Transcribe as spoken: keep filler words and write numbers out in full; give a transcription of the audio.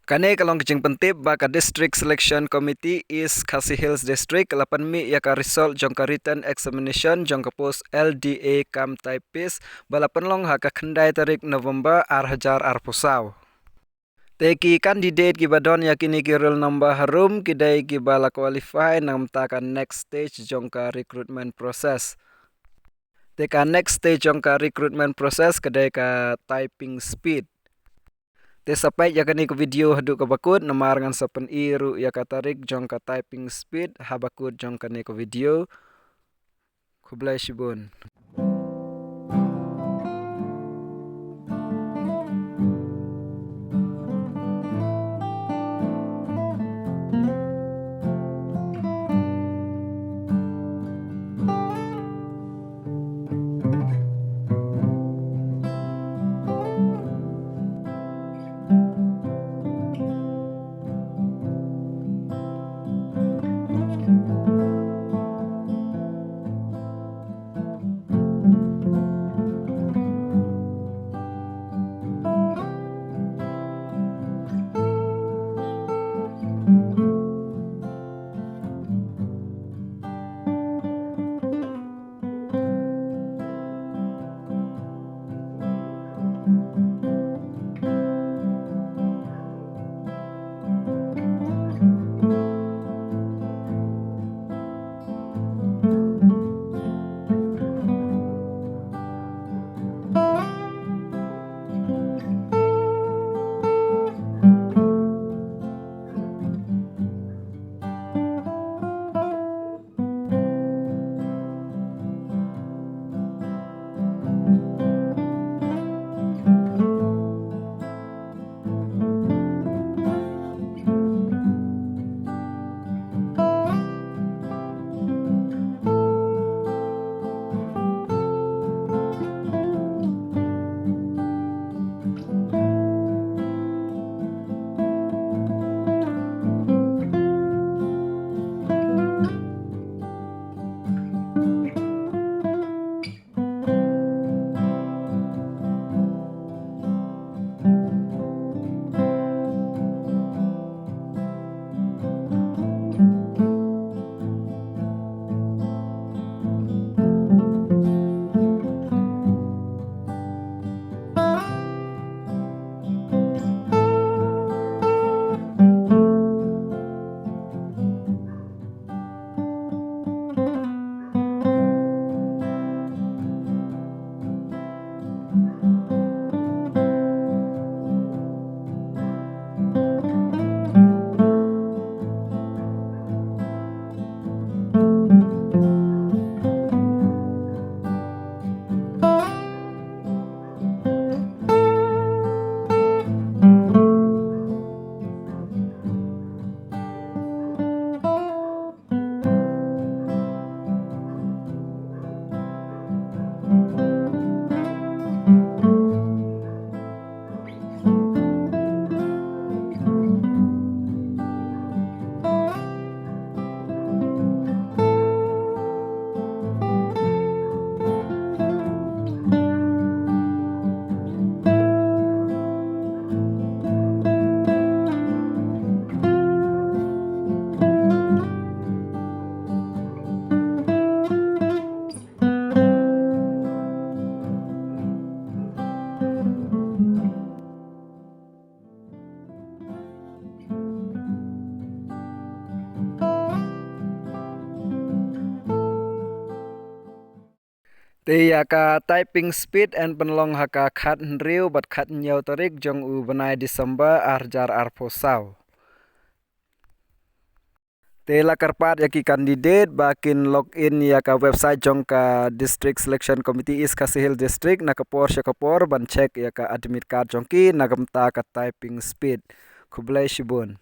Kane ka long ka jingpyntip ba ka District Selection Committee East Khasi Hills District la pynmih ïa ka result jong ka written examination jong ka post L D A cum typist ba la pynlong ha ka khyndai tarik November ar hajar arphew saw. Te ki candidate kiba don ïa kine ki roll number harum ki dei kiba la qualify na ka bynta ka next stage jong ka recruitment process. Te ka next stage jong ka recruitment process ka dei ka typing speed. Te sa peit ïa kane ka video haduh kaba kut namar ngan sa pyni ruh ïa ka tarik jong ka typing speed ha bakut jong kane ka video. Khublei shibun. Te ïa ka typing speed yn pynlong ha ka khathynriew bad khathynñiew tarik jong u bnai December ar hajar arphew saw. Te la kyrpad ïa ki candidate ba kin log in ïa ka website jong ka District Selection Committee East Khasi Hills District na ka por sha ka por ban check ïa ka admit card jong ki na ka bynta ka typing speed. Khublei shibun.